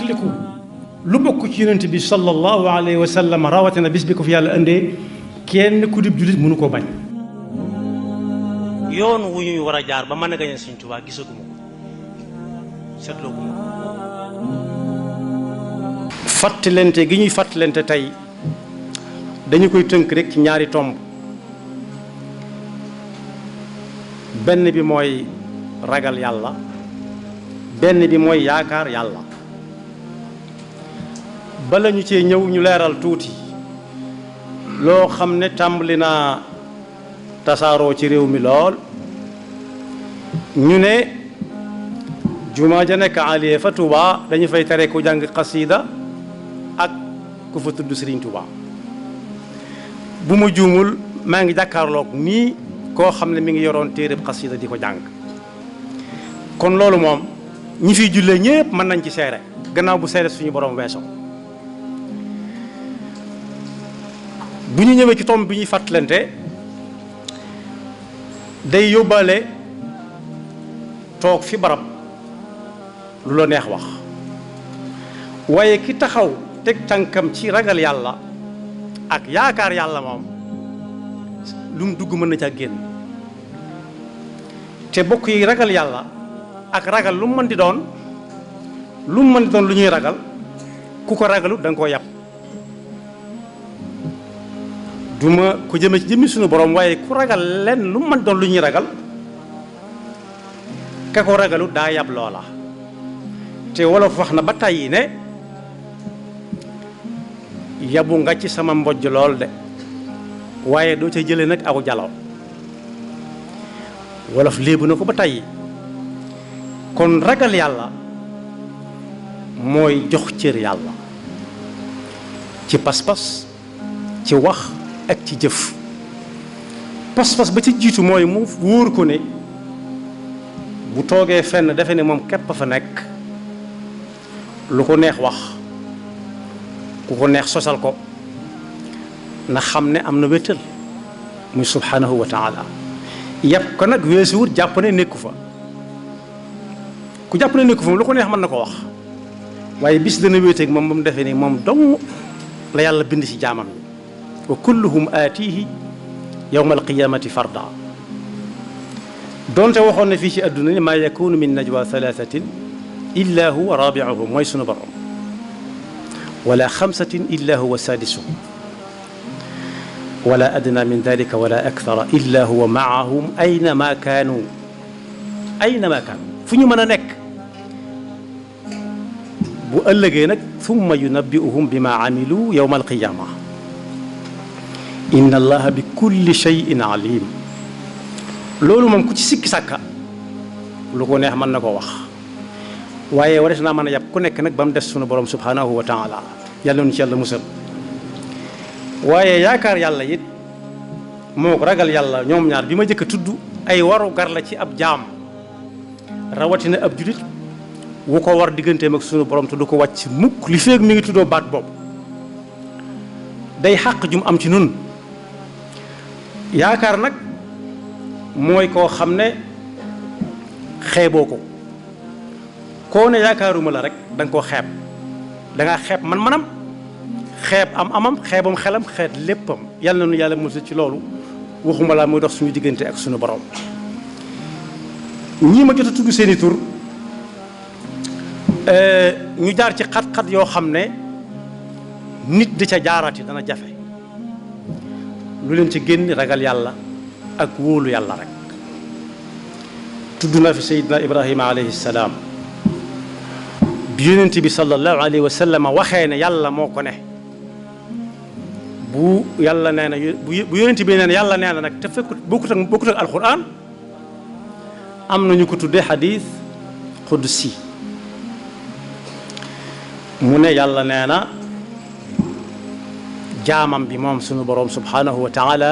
fàttaliku lu bokk ci yonent bi sallallahu alayhi wa sallam rawatina bis bi ko fi yàlla indee kenn ku dib jullit mënu koo bañ. yoon wu ñuy war a jaar ba mën a gañe Sëñ Tuubaa gisaguma ko seetlooguma ko. fàttalente gi ñuy fàttalente tey dañu koy tënk rek ci ñaari tomb. benn bi mooy ragal yàlla benn bi mooy yaakaar yàlla. bala ñu cee ñëw ñu leeral tuuti loo xam ne tàmbali naa tasaaroo ci réew mi lool. ñu ne jumaa ja nekk aliye fa Touba dañu fay tere ku jàng xasida ak ku fa tudd Sëriñ Touba. bu ma juumul maa ngi jàkkaarloog nii koo xam ne mi ngi yoroon téereb xasida di ko jàng. kon loolu moom ñi fiy jullee ñépp mën nañ ci seere gannaaw bu seere suñu borom weesoo. bu ñu ñëwee ci tomb bi ñuy fàttalante day yóbbaale toog fi barab lu la neex wax waaye ki taxaw teg tànkam ci ragal yàlla ak yaakaar yàlla moom lu mu dugg mën na ca génn. te bokk yi ragal yàlla ak ragal lu mu mën di doon lu ñuy ragal ku ko ragalu da nga koo yàpp. duma ko jëme ci jëmmi suñu borom waaye ku ragal lenn lu mu mën doon lu ñuy ragal ka ko ragalu daa yàpp loola. te wolof wax na ba tàyyi ne yabu nga ci sama mbojj lool de waaye doo ca jëlee nag aw jalaw wolof léebu na ko ba tàyyi. kon ragal yàlla mooy jox cër yàlla ci pas-pas ci wax ak ci jëf. pas-pas ba ci jiitu mooy mu wóor ko ne bu toogee fenn defe ne moom képp fa nekk lu ko neex wax ku ko neex sosal ko na xam ne am na wéttal muy subhanahu wa taala. yàpp ko nag weesuwut jàpp ne nekku fa. ku jàpp ne nekku fa moom lu ko neex mën na ko wax waaye bis dana wéeteeg moom ba mu defee ni moom dong la yàlla bind ci jaamam yi. wa kulluhum aatihi yawma alqiyamati farda. donte waxoon na fii ci adduna ni maa yakunu min najwa thalathatin illa huwa rabi'uhum mooy sunu borom wala xamsatin illa huwa sadisuhum wala adna min dalika wala akthara illa huwa maahum aynama kaanu fu ñu mën a nekk. bu ëllëgee nag thumma yunabbi'uhum bima amilu yawma alqiyama inna allaha bi kulli shay'in alim. loolu moom ku ci sikki sàkka lu ko neex mën na ko wax waaye warees naa mën a yàpp ku nekk nag ba mu des sunu borom subhanahu wa taala yàlla nu ci yàlla musal. waaye yaakaar yàlla it moo ko ragal yàlla ñoom ñaar bi ma jëkk a tudd ay waru gar la ci ab jaam rawatina ab julit wu ko war digganteem ak sunu borom te du ko wàcc mukk li feeg mi ngi tuddoo baat boobu. day xàq jum am ci nun. yaakaar nag mooy koo xam ne xeeboo ko koo ne yaakaaruma la rek da nga koo xeeb da ngaa xeeb man-manam xeeb am-amam xeebam xelam xeet léppam. yàlla na nu yàlla musal ci loolu waxuma laa muy dox suñu diggante ak suñu borom. ñii ma jot a tudd seeni tur ñu jaar ci xat-xat yoo xam ne nit di ca jaarati dana jafe lu leen ci génn ragal yàlla ak wóolu yàlla rek. tudd naa fi Seydina Ibrahima alayhi salaam bi yonent bi sallallahu alayhi wa sallam waxee ne yàlla moo ko ne bu yàlla nee na bu yonent bi nee na yàlla nee na nag te fekkut bokkut ak alquran am na ñu ko tuddee xadiis qudsi mu ne yàlla nee na jaamam bi moom sunu boroom subhanahu wa taala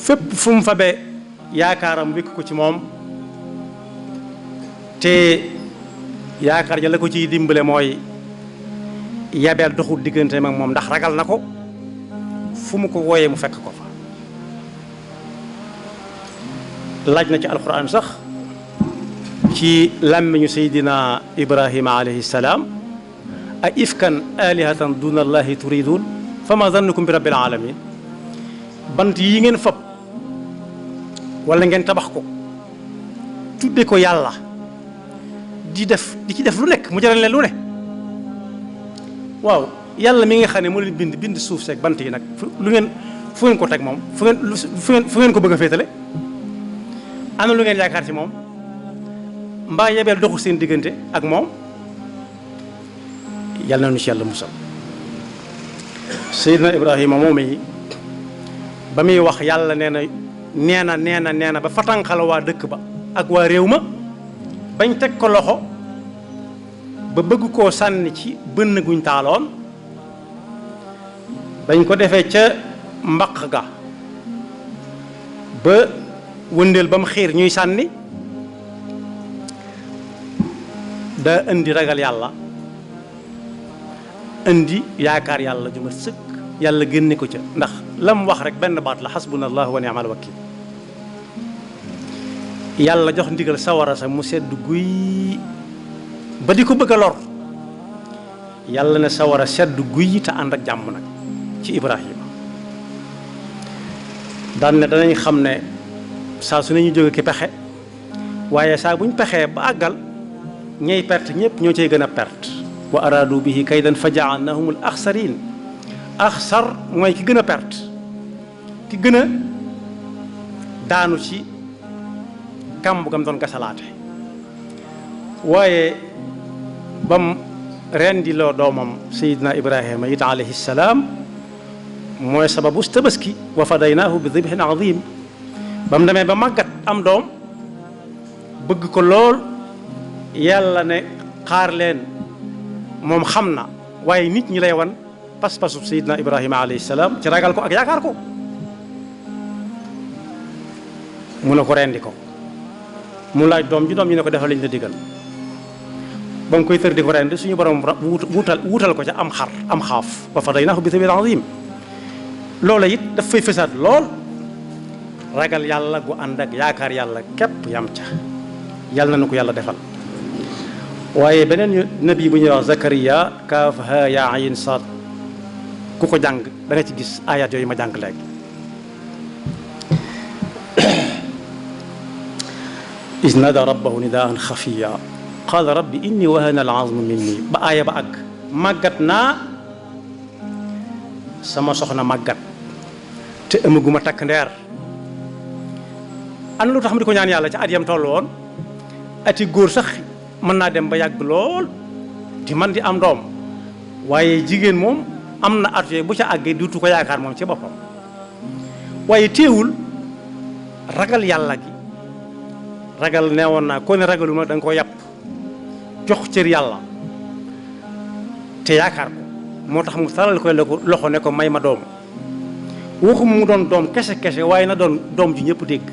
fépp fu mu fabe yaakaaram wékk ko ci moom te yaakaar ja la ko ciy dimbale mooy yabeel doxul diggante mag moom ndax ragal na ko fu mu ko wooyee mu fekk ko fa. laaj na ci alquran sax ci làmmiñu Seydina Ibrahima alayhi salaam a ifkan alihatan duna allahi turidun fama zannukum bi rabbil alamin bant yi ngeen fab wala ngeen tabax ko tudde ko yàlla di ci def lu nekk mu jaral leen lu ne waaw yàlla mi nga xam ne moo leen bind suuf seeg bant yi nag fu ngeen ko teg moom fu ngeen ko bëgg a féetale ana lu ngeen yaakaar ci moom mbaa yebeel doxul seen diggante ak moom yàlla na nu ci yàlla musal Seydina Ibrahima moom yi ba muy wax yàlla nee na ba fatanxal waa dëkk ba ak waa réew ma bañ teg ko loxo ba bëgg koo sànni ci bënn guñ taaloon bañ ko defee ca mbaq ga ba wëndeel ba mu xiir ñuy sànni daa indi ragal yàlla indi yaakaar yàlla ju mat sëkk yàlla génne ko ca ndax lam wax rek benn baat la xasbunallahu wa ni'mal wakiil yàlla jox ndigal sawara sa mu sedd guy ba di ko bëgg a lor yàlla ne sawara sedd guy te ànd ak jàmm nag ci Ibrahima daan ne danañ xam ne saa su ne ñu jóge ki pexe waaye saa buñ pexee ba àggal ñey perte ñëpp ñoo cay gën a perte wa araadu bihi kaydan fa ja'alnahum al axsarin axsar mooy ki gën a perte ki gën a daanu ci kàmb gam doon gasalaate waaye bam rendiloo doomam Seydina Ibrahima it alayhi salaam mooy sababu tabaski wa fadaynaahu bi dibhin azim ba mu demee ba màggat am doom bëgg ko lool yàlla ne xaar leen moom xam na waaye nit ñi lay wan pas-pasu Seydina Ibrahima alayhi salaam ci ragal ko ak yaakaar ko mu ne ko rendi ko mu laaj doom ji doom ñu ne ko defal lañ la digal ba mu koy tër di ko rendi suñu borom wutal ko ca am xar am xaaf wa fadaynaahu bi dibhin azim loola it daf fay fësaat lool ragal yàlla gu ànd ak yaakaar yàlla képp yam ca yàlla na ko yàlla defal waaye beneen nabi bu ñuy wax Zakariya kaaf haa yaa ayin saad ku ko jàng da nga ci gis ayat yooyu ma jàng léegi is nada rabbahu nidaan xafiya qaala rabbi inni wahana al azmu minni ba aaya ba àgg màggat naa sama soxna màggat te ëmmaguma takk ndeer ana lu tax mu di ko ñaan yàlla ca at yam toll woon ati góor sax mën naa dem ba yàgg lool di man di am doom waaye jigéen moom am na at yooyu bu ca àggee duutu ko yaakaar moom ci boppam waaye teewul ragal yàlla gi ragal neewoon naa ko ne ragaluma da nga ko yàpp jox cër yàlla te yaakaar ko moo tax mu taral koy loxo ne ko may ma doom waxuma mu doon doom kese kese waaye na doon doom ju ñëpp dégg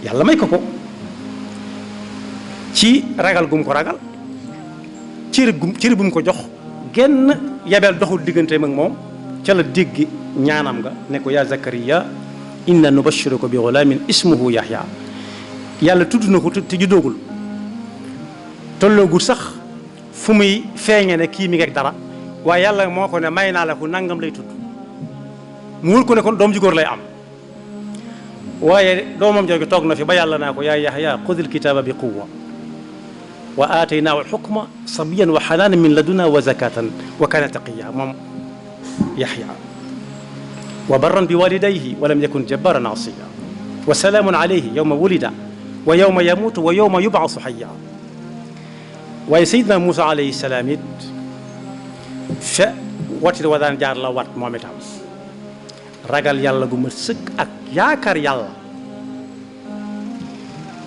yàlla may ko ko ci ragal gum ko ragal cër bu mu ko jox genn yabeel doxul digganteem ak moom ca la dégg ñaanam nga ne ko yaa Zakariya inna nubashiruka bi ghulamin ismuhu Yahya yàlla tudd na ko te juddoogul tolloogul sax fu muy feeñe ne kii mi ngeeg dara waaye yàlla moo ko ne may naa la ko nangam lay tudd mu wër ko ne kon doom ji góor lay am waaye doomam jooju toog na fi ba yàlla naa ko yaa Yahya xudil kitaaba bi quwwa wa aataynaahu alxukma sabiyan wa xanaanan min laduna wa zakatan wa kaana taqiya moom Yahya wa barran bi walidayhi wa lam yakun jabbaran asiya wa salaamun alayhi yawma wulida wa yawma yamuutu wa yawma yub'asu hayya waaye Seydina Muusa alayhi salaam it fe watit wa daan jaar la wat moom itam ragal yàlla gu ma sëkk ak yaakaar yàlla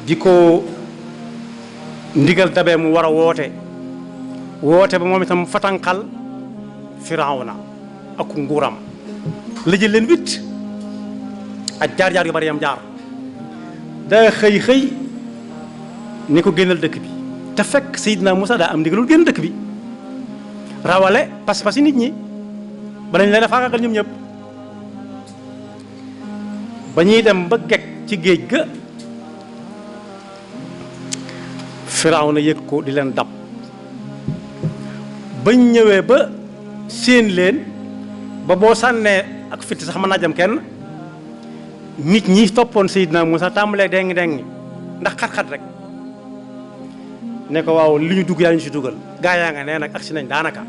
di ko ndigal dabee mu war a woote ba moom itam fatanqal Firawna ak nguuram la jël leen wit ak jaar-jaar yu bari yam jaar daa xëy ni ko génnal dëkk bi te fekk Seydina Muusa daa am ndigalul génn dëkk bi rawale pas-pas yi nit ñi ba lañ leen a faagaagal ñoom ñëpp ba ñuy dem ba gekk ci géej ga Firawna yëg ko di leen dab bañ ñëwee ba séen leen ba boo sànnee ak fitt sax mën naa jam kenn nit ñi toppoon Seydina Muusa tàmbalee dengi dengi ndax xat-xat rek ne ko waaw li ñu dugg yaa ñu si dugal gaa yaa nga nee nag agsi nañ daanaka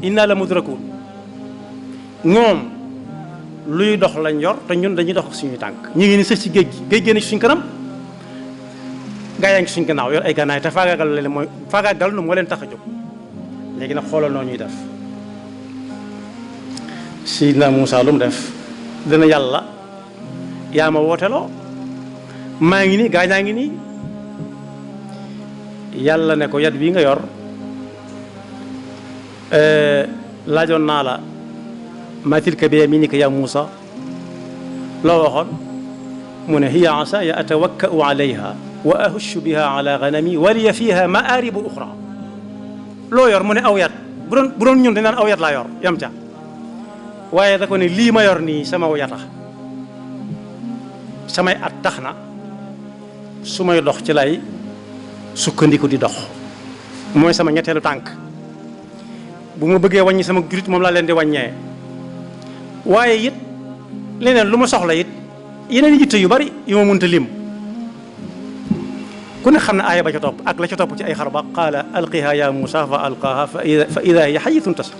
inna la mudrakuun ñoom luy dox lañ yor te ñun dañuy dox ak suñuy tànk ñu ngi ni sës ci géej gi géej génn ci suñ kanam gaa yaa ngi suñ gannaaw yor ay gannaay te faagaagal leen mooy faagaagal nu moo leen tax a jóg léegi nag xoolal noo ñuy def Seydina Muusa lu mu def dana yàlla yaa ma wooteloo maa ngi nii gaa ñaa ngi nii yàlla ne ko yat bii nga yor laajoon naa la maa tilka bi yaminika ya Muusa loo waxoon mu ne hiya asaaya atawakka'u alayha wa ahushu biha ala ganami wa liya fiha ma'aribu uxra loo yor mu ne aw yat bu doon ñun dañ naan aw yat laa yor yam ca waaye da ko ne lii ma yor nii sama aw yata samay at tax na su may dox ci lay sukkandiku di dox mooy sama ñetteelu tànk bu ma bëggee wàññi sama jurit moom laa leen di wàññee waaye it leneen lu ma soxla it yeneen yitte yu bari yu ma mënta lim ku ne xam ne aaya ba ca topp ak la ca topp ci ay xarba qaala alqiha ya Muusa fa alqaaha fa ida hiya hayyatun tas'a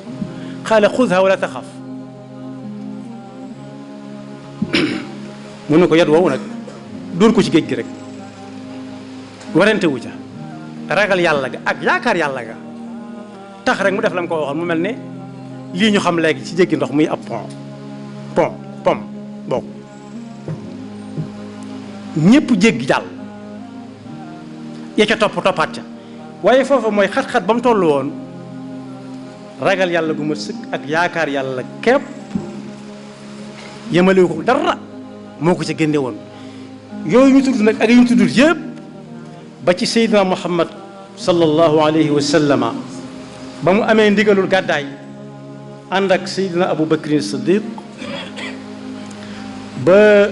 qaala xudha wala taxaf mu ne ko yat woowu nag dóor ko ci géej gi rek warante wu ca ragal yàlla ga ak yaakaar yàlla ga tax rek mu def la mu ko waxoon mu mel ne lii ñu xam léegi ci jéggi ndox muy ab pom bokk ñépp jéggi jàll ya ca toppaat ca waaye foofu mooy xat-xat ba mu toll woon ragal yàlla gu ma sëkk ak yaakaar yàlla képp yemalewu ko dara moo ko ca génne woon yooyu ñu tudd nag ak yi ñu tuddul yëpp ba ci Seydina Muhammad sallallahu alayhi wa sallama ba mu amee ndigalul gàddaay ànd ak Seydina Abu Bakrin Siddiq ba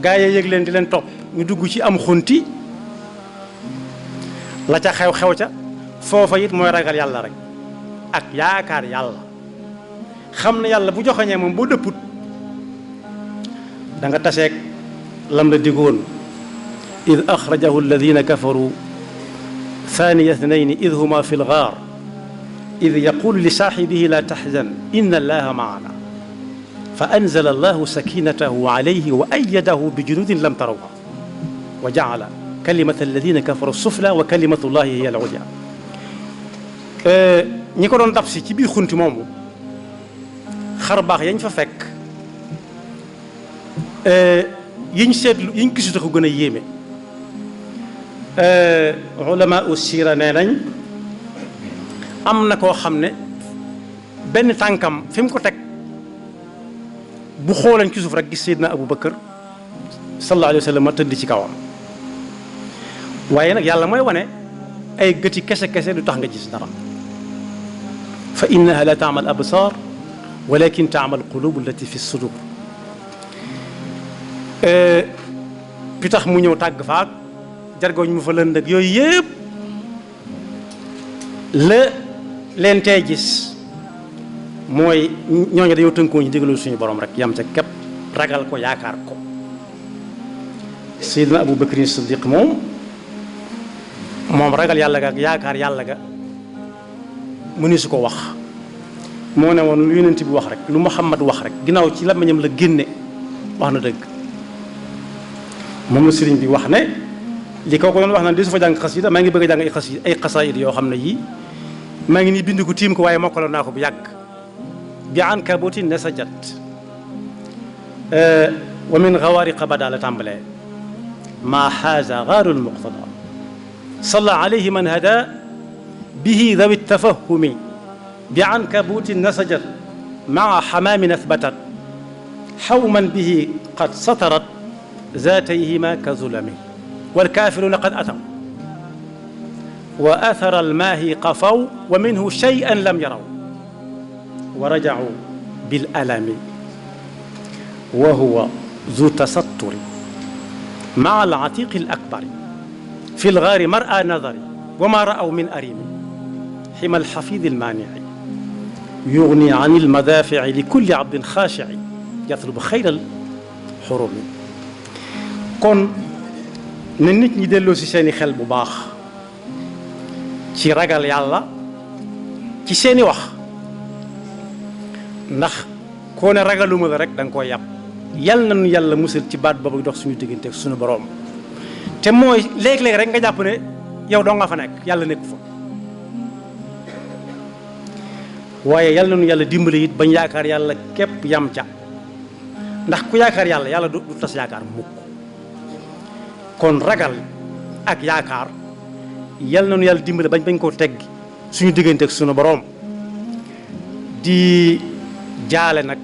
gaa yi yëg leen di leen topp ñu dugg ci am xunti la ca xew ca foofa it mooy ragal yàlla rek ak yaakaar yàlla xam ne yàlla bu joxoñee moom boo dëpput da nga taseeg lam la digoon id axrajahu alladina kafaru thaniya ithnayni id huma fi lgaar id yaqulu li saaxibihi la taxzan inna allaha maana fa anzala allahu sakinatahu alayhi wa ayyadahu bi junudin lam tarawha wa jacala kalimata alladina kafaru sufla wa kalimatu llahi hiya al-ulya ñi ko doon dab si ci biir xunti moomu xar baax yañ fa fekk yiñ seetlu yiñ gisut ko gën a yéeme ulama u siira nee nañ am na koo xam ne benn tànkam fi mu ko teg bu xoolañ ci suuf rek gis Seydina Abu Bakar sallallahu alayhi wa sallam tëdd ci kawam waaye nag yàlla mooy wane ay gëti kese du tax nga gis dara fa innaha la taamal absar walakin taamal qulub allati fi sudur pitax mu ñëw tàgg faak jargoñ mu fa lënd ak yooyu yëpp la leen tey gis mooy ñooñu dañoo tënkoo ñu déglu suñu borom rek yam ca képp ragal ko yaakaar ko Seydina Abu Bakrin Siddiq moom ragal yàlla ga ak yaakaar yàlla ga mu ni su ko wax moo ne woon lu yonent bi wax rek lu Muhammad wax rek ginnaaw ci làmmiñam la génne wax na dëgg moom la sëriñ bi wax ne li ko doon wax naan di su fa jàng xasida maa ngi bëgg a jàng ay xasaayid yoo xam ne yii maa ngi nii bind ko tiim ko waaye mokkaloon naa ko bu yàgg bi ankabutin nasajat wa min xawaariqa bada la tàmbalee maa xaaza gaarul muqtada salla alayhi man hada bihi dawi tafahumi bi ankabutin nasajat maa xamaamin athbatat xawman bihi qad satarat zaatayhima ka zulami walkaafiruuna qad ataw wa athara almaahi qafaw wa minhu shay'an lam yaraw wa rajacu bil alami wa huwa zu tasatturi maa al atiqi al akbari fi lgaari mara nadari wa ma ra'aw min arimi xima alxafidi almaanici yugni an almadaafici li kulli abdin xaashici yatlubu xayral xurumi. kon na nit ñi delloo si seeni xel bu baax ci ragal yàlla ci seeni wax, ndax koo ne ragaluma la rek da nga koo yàpp. yal na nu yàlla musal ci baat boobu dox suñu diggante ak suñu boroom, te mooy léeg-léeg rek nga jàpp ne yow doo nga fa nekk, yàlla nekku fa. waaye yal na nu yàlla dimbali it bañ yaakaar yàlla képp yam ca, ndax ku yaakaar yàlla yàlla du tas yaakaar mukk. kon ragal ak yaakaar yal na nu yàlla dimbali bañ koo teggi suñu diggante ak suñu boroom. di jaale nag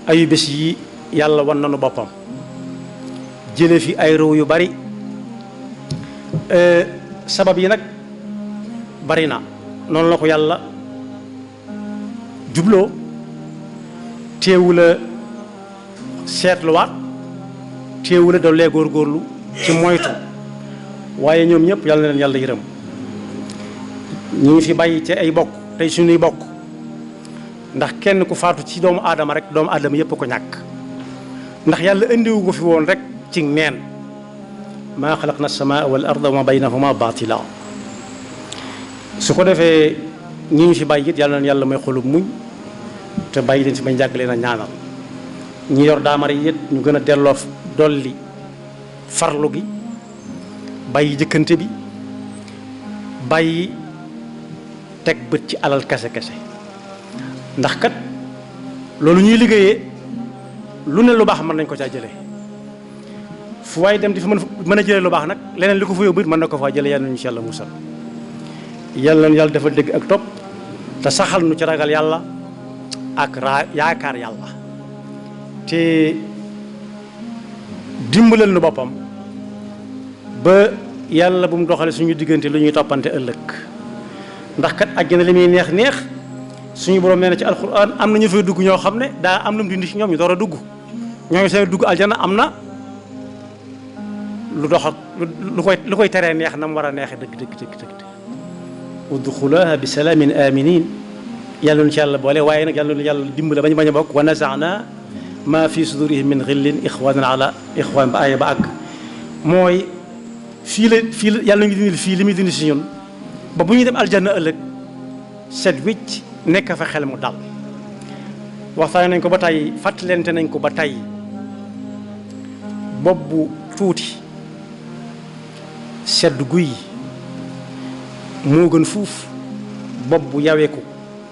ayu bés yi yàlla wan nañu boppam, jële fi ay réew yu bari. sabab yi nag bari na, noonu la ko yàlla jubloo, teewula seetluwaat, teewula doolee góorgóorlu ci moytu. waaye ñoom ñëpp yàlla na leen yàlla yërëm. ñu ngi fi bàyyi ci ay bokk tey suñuy bokk, ndax kenn ku faatu ci doomu aadama rek doomu aadama yëpp ko ñàkk, ndax yàlla indiwu ko fi woon rek ci neen. maa xalaqna as-samaa wal arda wa ma baynahuma baatila. su ko defee ñi ñu fi bàyyi it yàlla na yàlla may xolub muñ te bàyyi leen si bañ jàgg leen a ñaanal. ñi yor daamara yi it ñu gën a delloo dolli farlu gi, bàyyi jëkkante bi, bàyyi teg bët ci alal kese kese. ndax kat loolu ñuy liggéeyee lu ne lu baax mën nañ ko caa jëlee. fu waaye dem di fa mën a jëlee lu baax nag leneen li ko fa yóbbu it mën na ko faa jëlee. yal na ñu ci yàlla musal, yàlla na yàlla dafa dégg ak topp te saxal nu ci ragal yàlla ak yaakaar yàlla, te dimbalal nu boppam ba yàlla bu mu doxale suñu diggante lu ñuy toppante ëllëg. ndax kat àjjana li muy neex neex suñu borom nee na ci alxuraan am na ñu fay dugg ñoo xam ne daa am lu mu dindi ci ñoom ñu door a dugg. ñooñu seen dugg aljana am na lu dox ak lu koy teree neex na mu war a neexee dëgg. udxuluha bi salaamin aminin. yàlla nu ci yàlla boole, waaye nag yàlla nu yàlla dimbale bañ a bokk. wa nazaana ma fi sudurihim min xillin ixwanan ala ixwan ba aaya ba àgg. mooy fii la yàlla ñu dindi fii li muy dindi si ñun ba bu ñuy dem aljanna ëllëg set wicc nekk fa xel mu dal. waxtaan nañ ko ba tey, fàttalente nañ ko ba tey. bopp bu tuuti sedd guy moo gën fuuf bopp bu yaweeku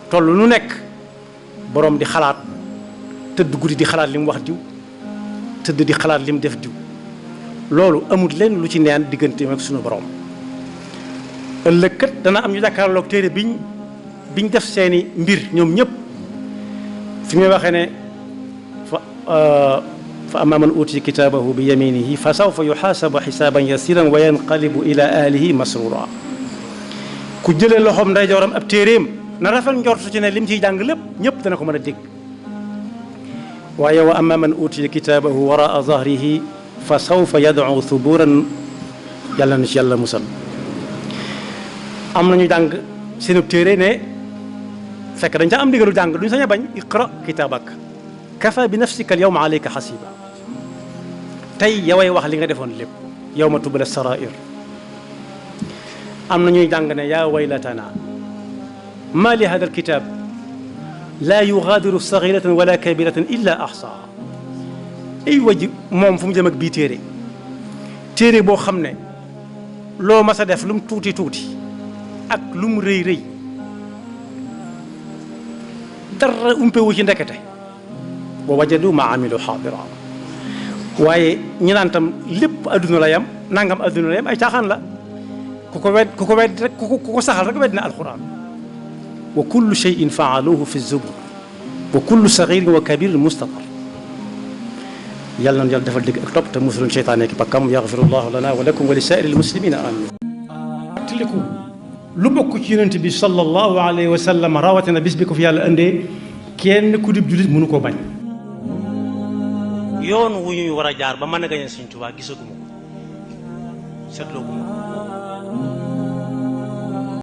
toll nu nekk boroom di xalaat, tëdd guddi di xalaat li mu wax diw, tëdd di xalaat li mu def diw. loolu amul leen lu ci neen digganteem ak sunu borom. ëllëg kat dana am ñu jàkkaarloog téere biñ def seeni mbir ñoom ñëpp, fi muy waxee ne fa amma man utiya kitaabahu bi yaminihi fa sawfa yuxaasabu xisaaban yasiran wa yanqalibu ila ahlihi masrura. ku jëlee loxoom ndeyjooram ab téeréem na rafet njortu ci ne lim ciy jàng lépp ñëpp dana ko mën a dégg. waaye wa amma man utiya kitaabahu waraa zahrihi fa sawfa yad'u thuburan. yàlla na ci yàlla musal. am nañu jàng seen téere ne fekk dañ ca am ndigalu jàng duñ sañ a bañ. iqra kitaabak kafa bi nafsika al yawma alayka xasiba. tey yoway wax li nga defoon lépp yawma tubla sarair. am na ñuy jàng ne yaa waylatana ma li hada alkitab laa yugaadiru sagiratan wala kabiratan illa axsaha. ay waji moom fu mu jëm ak bii téere boo xam ne loo mas a def lu mu tuuti tuuti ak lu mu rëy rëy dara umpewu ci ndekete. wa wajadu ma amilu xaadira. waaye ñi naan tam lépp adduna la yam, nangam adduna la yam, ay caaxaan la. ku ko wedd rek ku ko saxal rek wedd na alquran. wa kullu shay'in faaluhu fi zubur wa kullu sagirin wa kabirin mustatar. yàlla na yàlla defal dégg ak topp te musulun seytaane ki bakkam. yaxfirullahu lana wa lakum wa li saa'iril muslimina amin. tiliku lu bokk ci yonent bi sallallahu alayhi wa sallam, rawatina bis bi ko fi yàlla indee, kenn ku dib julit mënu koo bañ. yoon wu ñuy war a jaar ba mën a gañe Sëñ Tuubaa gisaguma ko. seetloo gu ma ko